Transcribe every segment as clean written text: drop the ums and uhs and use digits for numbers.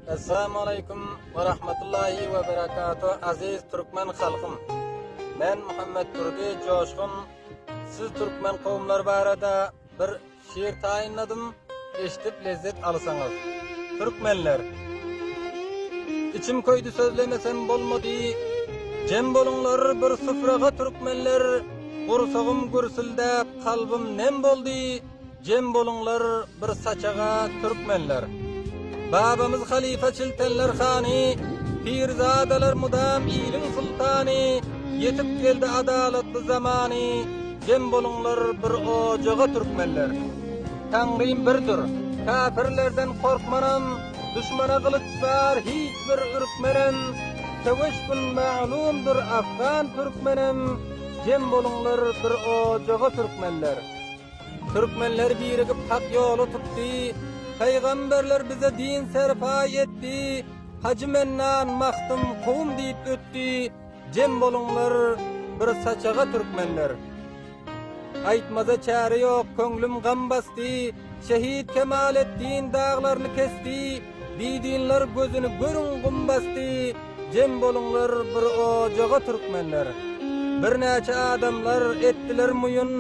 Essalamu aleýkum we rahmetullahi we berekatuh aziz türkmen halkym. Men Muhammet Durdy Joşgun siz türkmen kowumlary barada bir şiir taýynladym eşidip lezzet alsaňyz. Türkmenler Içim köýdi sözlemesem bolmady Jem boluňlar bir sufraga türkmenler Gursagym gürsüldäp kalbym nem boldy Jem boluňlar bir saçaga türkmenler. Babamyz halyfa çiltenler hany, Pirzadalar mudam iliň sultany, Ýetip geldi adalatly zamany, Jem boluňlar bir ojaga türkmenler. Taňrym birdir, kafirlerden korkmanam, Duşmana gylyç bar hiç bir ürkmenem, Söweş gün maglumdyr afgan türkmenem, Jem boluňlar bir ojaga türkmenler. Türkmenler birigip hak ýoly tutdy, Pygamberler bize din serpaý etdi, Hajy Mennan Magtym kowum diýip ötdi, Jem boluňlar bir saçaga türkmenler. Aýtmaza çäre ýok köňlüm gam basdy, Şehit Kemaletdin daglaryny kesdi, Bidinler gözüni görüň gum basdy, Jem boluňlar bir ojaga türkmenler. Birnäçe adamlar etdiler muýun,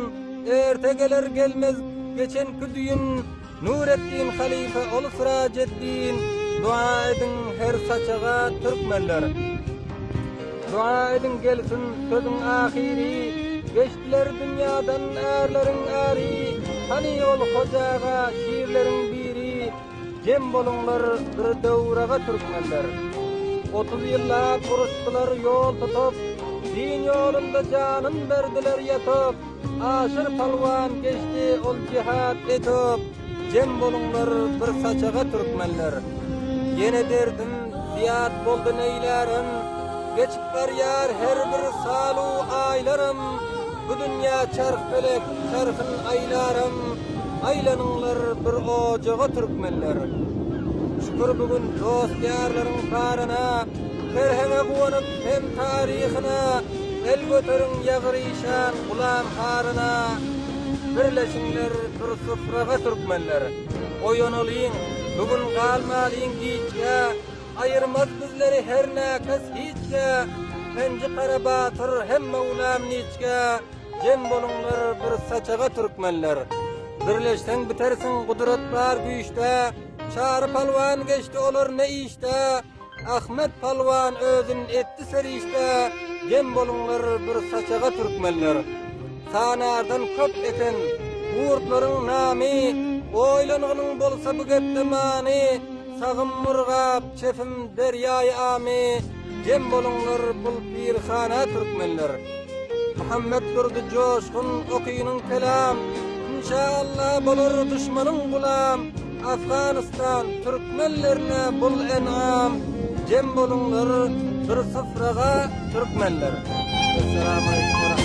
Erte geler gelmez geçenki düýn, Nuretdin halyfa ol Syrajeddin, Dua ediň her saçaga türkmenler. Dua ediň gelsin sözüň ahyry, Geçdiler dünýadan ärleriň äri, Hany ol hojaga şirleriň biri, Jem boluňlar bir döwraga türkmenler. 30 ýyllap uruşdylar ýol tutup, Din ýolunda janyn berdiler ýatyp, Aşyr palwan geçdi ol jihat etip, Jem boluňlar bir saçaga türkmenler. Ýene derdim zyýat boldy neýlärem, Geçip barýar her bir salu aýlarym, Bu dünýä çarh pelek çarhyn aýlaram, Aýlanyňlar bir ojaga türkmenler. Şükür bu gün dost-ýarlaryň paryna, Serheňe guwanyp hem taryhyna, El göteriň ýagyr işan gulam haryna. Birleşiňler bir sufraga türkmenler. Oýanalyň, bu gün galmalyň giçgä, Aýyrmaz bizleri her näkes hiçge, Penji gara batyr hem Möwlam niçge, Jem boluňlar bir saçaga türkmenler. Birleşseň bitersiň gudrat bar güýçde, Çary palwan geçdi olar ne işde, Ahmet palwan özün etdi serişde, Jem boluňlar bir saçaga türkmenler. Sanardan köp eken gurtlaryň namy, Oýlangynyň bolsa bu gepde many, Sagym Murgap, çepim derýaýy Amy, Jem boluňlar bul pirhana türkmenler. Muhammet Durdy Joşgun okynyň kelam, Inşa Allah bolar duşmanyň gulam, Afganystan türkmenlerine bul enam, Jem boluňlar bir sufraga türkmenler. Essalamu aleýkum.